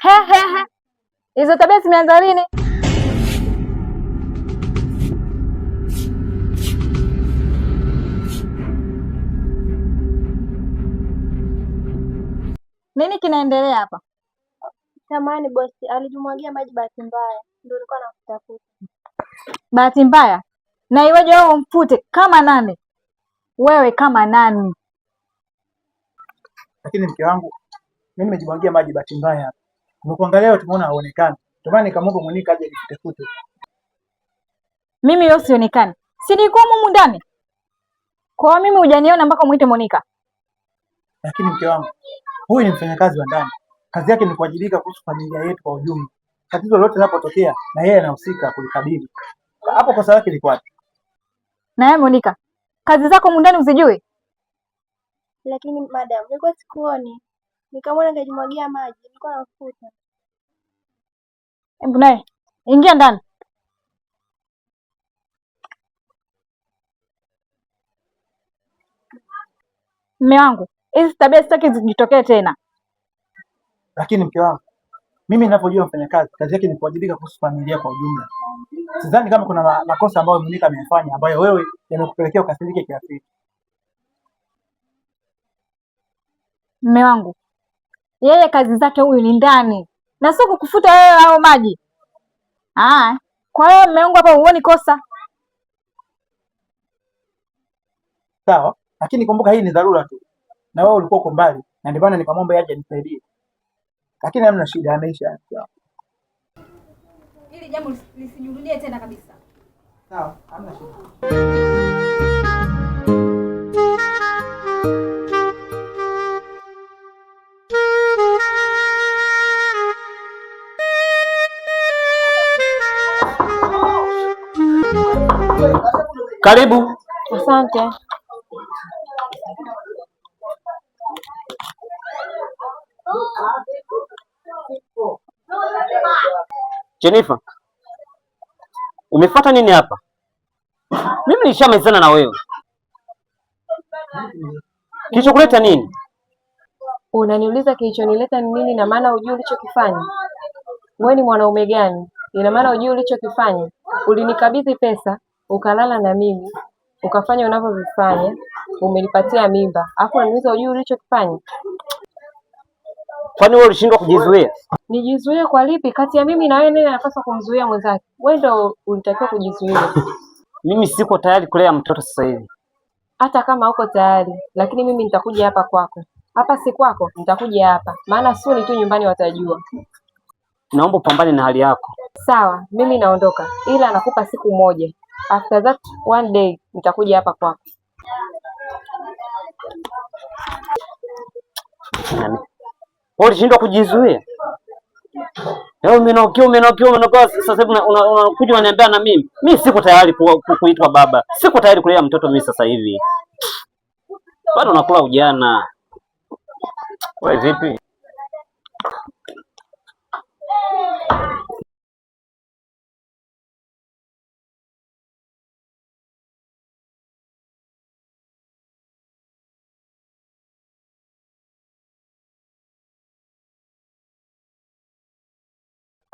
He he he. Hizo tabia zimeanza lini? Nini kinaendelea hapa? Samahani bosi, alijimwagia maji bahati mbaya, ndio nilikuwa namtafuta. Bahati mbaya? Na iweje wewe umfute kama nani? Wewe kama nani? Lakini mke wangu, mimi nimejimwagia maji bahati mbaya hapa. Nimekuangalia leo tumeona haonekani. Ndio maana nikamwomba Monica aje nifutefute. Mimi leo sionekani. Si nilikuwa humu ndani? Kwa hiyo mimi hujaniona mpaka muite Monica. Lakini mke wangu, huyu ni mfanyakazi wa ndani. Kazi yake ni kuwajibika kuhusu familia yetu kwa ujumla. Tatizo lolote linapotokea na yeye anahusika kulikabili. Hapo kosa lake liko wapi? Na wewe Monica, kazi zako humu ndani uzijui? Lakini madam, nilikuwa sikuoni, nikamwona kajimwagia maji, nilikuwa namfuta. Hebu naye ingia ndani. Mme wangu, hizi tabia sitaki zijitokee tena. Lakini mke wangu, mimi ninavyojua mfanyakazi, kazi yake ni kuwajibika kuhusu familia kwa ujumla. Sidhani kama kuna makosa ambayo Monica ameyafanya ambayo wewe yamekupelekea ukasirike kiasi hiki. Mme wangu, yeye kazi zake huyu ni ndani na sio kukufuta wewe au maji. Ah, kwa hiyo mme wangu hapa huoni kosa? Sawa? Lakini kumbuka hii ni dharura tu. Na wewe ulikuwa uko mbali na ndio maana nikamwomba aje anisaidie. Lakini hamna shida, ameisha. Sawa. Hili jambo lisijirudie tena kabisa. Sawa, hamna shida. Karibu. Asante. Jennifer, umefuata nini hapa? Mimi nilishamalizana na wewe. Kilichokuleta nini? Unaniuliza kilichonileta ni nini na maana hujui ulichokifanya? Wewe ni mwanaume gani? Ina maana hujui ulichokifanya? Ulinikabidhi pesa, ukalala na mimi, ukafanya unavyovifanya, umenipatia mimba, alafu unaniuliza hujui ulichokifanya? Kwani wewe ulishindwa kujizuia? Nijizuie kwa lipi? Kati ya mimi na wewe nani anapaswa kumzuia mwenzake? Wewe ndo ulitakiwa kujizuia. Mimi siko tayari kulea mtoto sasa hivi. Hata kama uko tayari, lakini mimi nitakuja hapa kwako. Hapa si kwako, nitakuja hapa, maana suni tu nyumbani watajua. Naomba upambane na hali yako. Sawa, mimi naondoka, ila nakupa siku moja. After that one day nitakuja hapa kwako. Nani? Wewe ulishindwa kujizuia? Leo umenokia umenokia umenokia, sasa hivi unakuja unaniambia na mimi. Mimi siko tayari kuitwa baba. Siko tayari kulea mtoto mimi sasa hivi. Bado nakula ujana. Wewe vipi?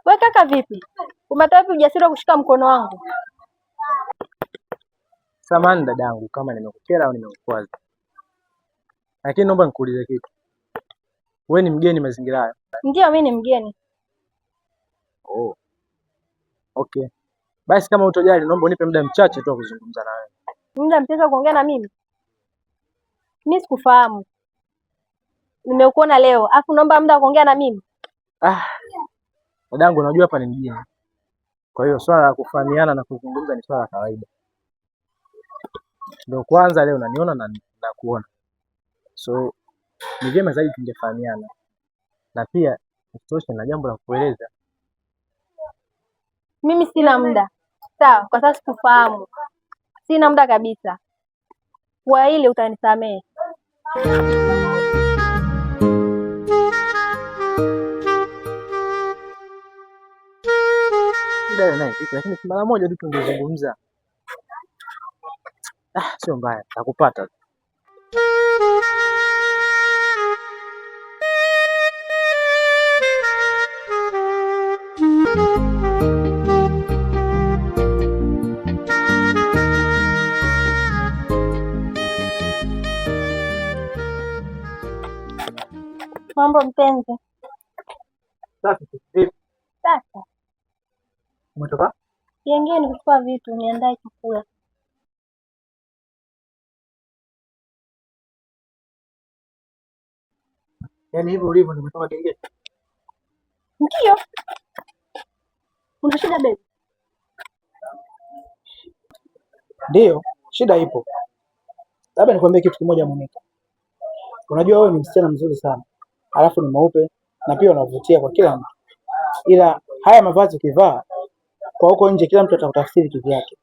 We kaka, vipi? Umetoa wapi ujasiri wa kushika mkono wangu? Samahani dadangu kama nimekukera au nimekukwaza, lakini naomba nikuulize kitu. Wewe ni mgeni mazingira haya? Ndiyo, mi ni mgeni. Oh. Okay. Basi kama hutojali, naomba unipe muda mchache tu wa kuzungumza na wewe. Muda mchache wa kuongea na mimi? Mi sikufahamu, nimekuona leo, afu naomba muda wa kuongea na mimi? Ah, dadangu, unajua hapa ni mjini, kwa hiyo swala la kufahamiana na kuzungumza ni swala la kawaida. Ndio kwanza leo unaniona na nakuona, so ni vyema zaidi tungefahamiana, na pia isitoshe na jambo la kukueleza. Mimi sina muda, sawa? Kwa sasa sikufahamu, sina muda kabisa. Kwa hili utanisamehe. Dada naye vipi? Lakini si mara moja tu tungezungumza. Ah, sio mbaya, nakupata. Mambo mpenzi. Safi. Vipi? Sasa Umetoka? Gengeni kuchukua vitu niandae chakula. Yaani hivyo ulivyo ndio umetoka gengeni? Ndio. Una shida baby? Ndiyo, shida ipo. Labda nikwambie kitu kimoja Monica. Unajua wewe ni msichana mzuri sana, alafu ni mweupe na pia unavutia kwa kila mtu, ila haya mavazi ukivaa kwa huko nje, kila mtu atakutafsiri kivyake.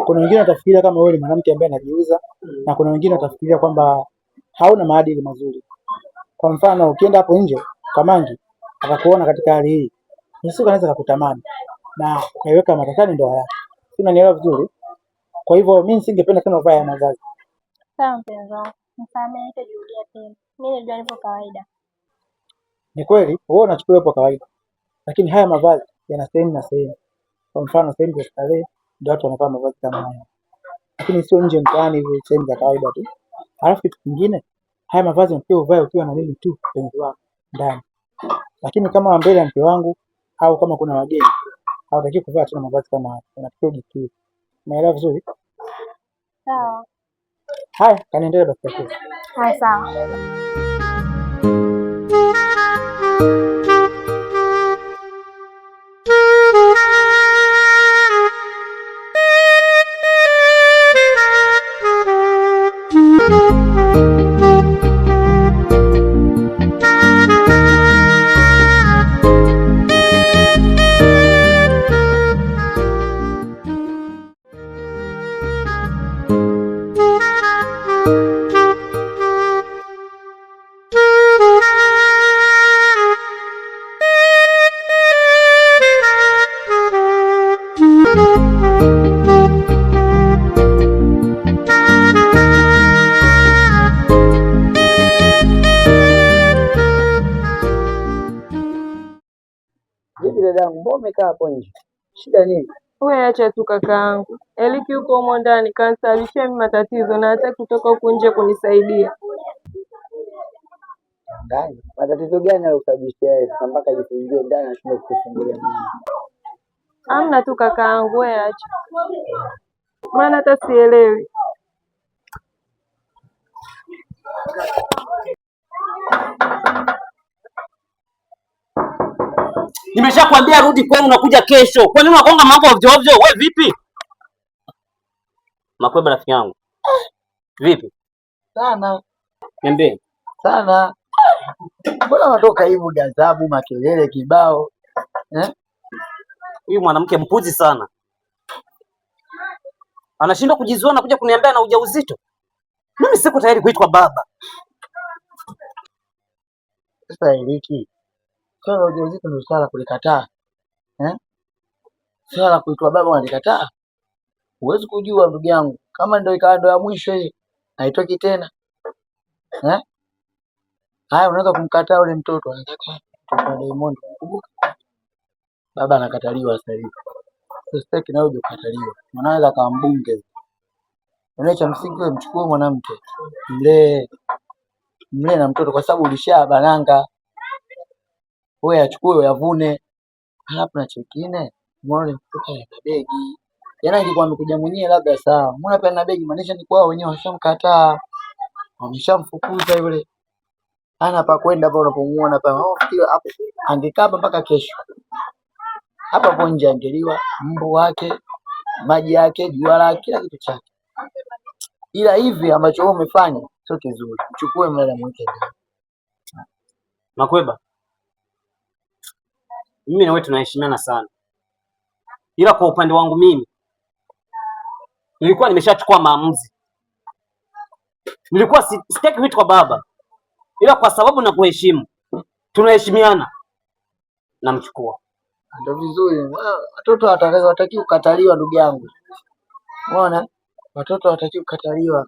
Kuna wengine watafikiria kama wewe ni mwanamke ambaye anajiuza, na kuna wengine watafikiria kwamba hauna maadili mazuri. Kwa mfano, ukienda hapo nje kwa mangi akakuona katika hali hii, ni siku anaweza kukutamani na ukaiweka matatani ndoa yake. Si unanielewa vizuri? Kwa hivyo mimi nisingependa sana uvae haya mavazi. Sawa mpenzi wangu, nisamehe, sitajirudia tena. Mimi nilijua nipo kawaida. Ni kweli wewe unachukulia kwa kawaida, lakini haya mavazi yana sehemu na sehemu. Kwa mfano, sehemu za starehe ndio watu wanavaa mavazi kama haya, lakini sio nje mtaani hivi, sehemu za kawaida tu. Alafu kitu kingine, haya mavazi unatakiwa uvae ukiwa na mimi tu mpenzi wako ndani, lakini kama mbele ya mke wangu au kama kuna wageni, hawatakiwi kuvaa tena mavazi kama haya, unatakiwa ujitiri. Umeelewa vizuri? Sawa. Haya, kaniendelea basi chakula. Haya, sawa. Vipi dadangu, mbona umekaa hapo nje? Shida nini? We acha tu kakaangu, Eliki yuko humo ndani kanisababishia mimi matatizo na hataki kutoka huku nje kunisaidia. Ndani. Matatizo gani alikusababishia yeye sasa mpaka ajifungie ndani ashindwe kukufungulia mlango? Amna tu kakaangu, we acha, maana hata sielewi. Nimeshakwambia rudi kwenu, nakuja kesho. Kwa nini unagonga mambo ovyo ovyo? We vipi? Makweba rafiki yangu. Vipi? Sana Niambie. sana. Mbona unatoka hivyo ghadhabu, makelele kibao? Eh? Huyu mwanamke mpuzi sana. Anashindwa kujizuia na kuja kuniambia na ujauzito. Mimi siko tayari kuitwa baba. Sasa Eliki, swala la ujauzito ndio swala la kulikataa. Eh? Swala la kuitwa baba unalikataa? Huwezi kujua ndugu yangu, kama ndio ikawa ndio ya mwisho hii, haitoki tena. Eh? Haya, unaweza kumkataa ule mtoto, anataka mtoto wa Diamond, kumbuka baba anakataliwa sasa hivi. Sasa na wewe ukataliwa. Mwanaweza akawa mbunge. Unaona, cha msingi wewe mchukue mwanamke, mlee, mlee na mtoto, kwa sababu ulishabananga. Wewe achukue uyavune. Halafu na chengine, muone mtoto ana begi. Yaani angekuwa amekuja mwenyewe labda sawa. Mbona pia ana begi, maanisha ni kwao wenyewe washamkataa, wameshamfukuza yule. Hana pa kwenda hapa unapomuona hapa. Oh, fikiri hapo angekaa hapa mpaka kesho. Hapa hapo nje angeliwa mbu wake, maji yake, jua lake, kila kitu chake. Ila hivi ambacho wewe umefanya sio kizuri. Mchukue mlale mweke ndani. Makweba, mimi na wewe tunaheshimiana sana, ila kwa upande wangu mimi nilikuwa nimeshachukua maamuzi. Nilikuwa sitaki kuitwa baba, ila kwa sababu nakuheshimu, tunaheshimiana, namchukua. Ndio vizuri. Watoto hawataki kukataliwa ndugu yangu. Umeona? Watoto hawataki kukataliwa.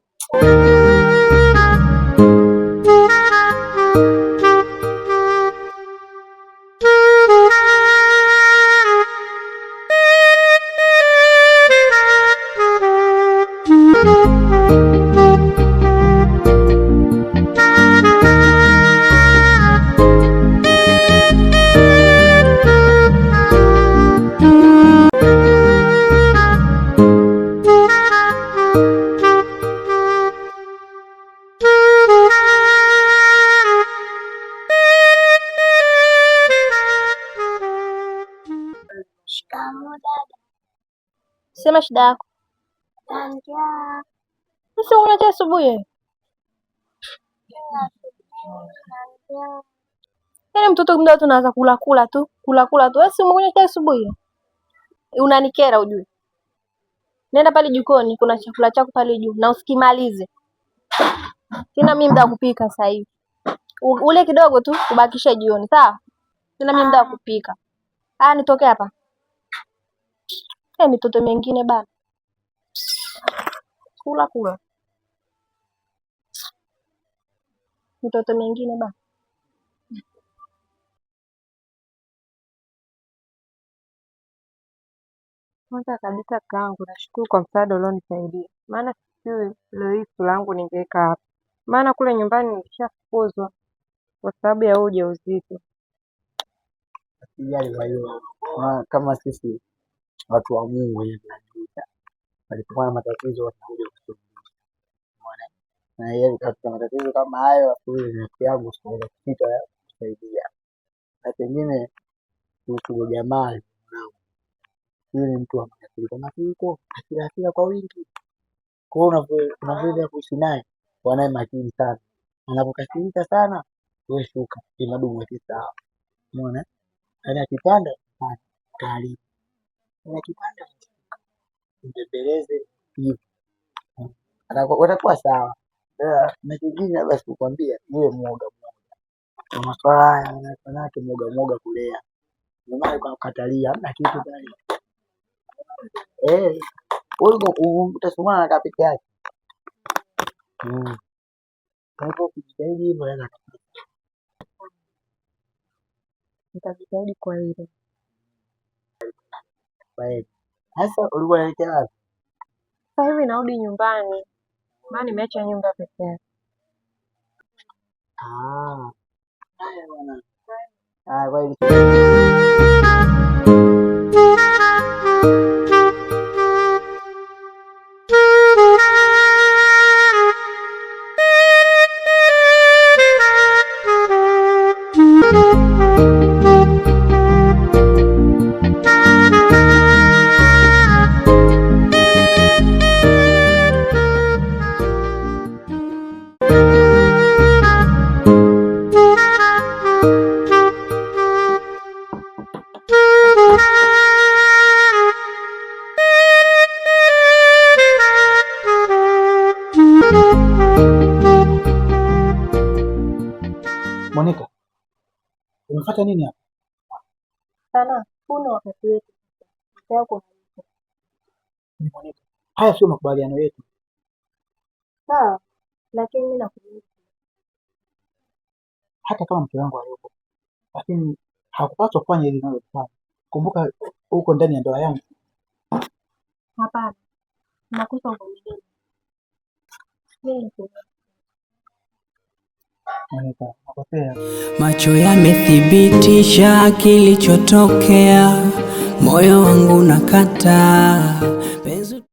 Sema shida yako. Sasa unywa chai asubuhi wewe? Yaani mtoto muda wote unaanza kula kula tu, kula kula tu. Wewe si umekunywa chai asubuhi? Unanikera ujue. Nenda pale jikoni, kuna chakula chako pale juu na usikimalize. Sina mimi muda wa kupika sasa hivi. Ule kidogo tu ubakishe jioni, sawa? Sina mimi muda wa kupika. Ah, nitoke hapa. Eh, mitoto mingine bana. Kula kula. Mitoto mingine bana. Kwanza kabisa kakaangu, nashukuru kwa msaada ulionisaidia, maana sijui leo hii sura yangu ningeweka hapa, maana kule nyumbani nilishafukuzwa kwa sababu ya huu ujauzito. Sijali kwa hiyo. Kama sisi watu wa Mungu hivi walipokuwa na matatizo wanakuja kutusaidia. Umeona? Na yeye katika matatizo kama hayo, huyu ni rafiki yangu, siweza kusita kusaidia. Na pengine kuhusu jamaa mwanangu, yule ni mtu wa makasiriko makasiriko, hasira hasira kwa wingi. Kwa hiyo unavyoweza kuishi naye, kuwa naye makini sana. Anapokasirika sana, wewe shuka, ili mradi umweke sawa. Umeona? Yaani akipanda, panda, karibu. Yaani akipanda, mbembeleze hivyo. Watakuwa sawa. Na kingine labda sikukwambia, niwe mwoga mwoga. Kwa masuala haya wanawake mwoga mwoga kulea. Ndio maana ukakatalia, hamna kitu pale. Eh, wewe utasumana na peke yake. Kwa hivyo ukijitahidi hivyo unaweza. Nitajitahidi kwa hilo. Kwaheri. Sasa ulikuwa unaelekea wapi? Sasa hivi narudi nyumbani, maana nimeacha nyumba peke yake. Ah, haya bwana. Ah, kwaheri. Monica, umefuata nini hapa? Sana, huu ni wakati wetu. Mke wako hayupo. Monica, haya sio makubaliano yetu. Sawa, lakini mimi nakuuliza. Hata kama mke wangu hayupo, lakini hakupaswa kufanya hili linalofanya. Kumbuka uko ndani ya ndoa yangu. Hapana, nakosa uvumilivu. Mimi nakuuliza. Monica, nakosea. Macho yamethibitisha kilichotokea, moyo wangu nakataa,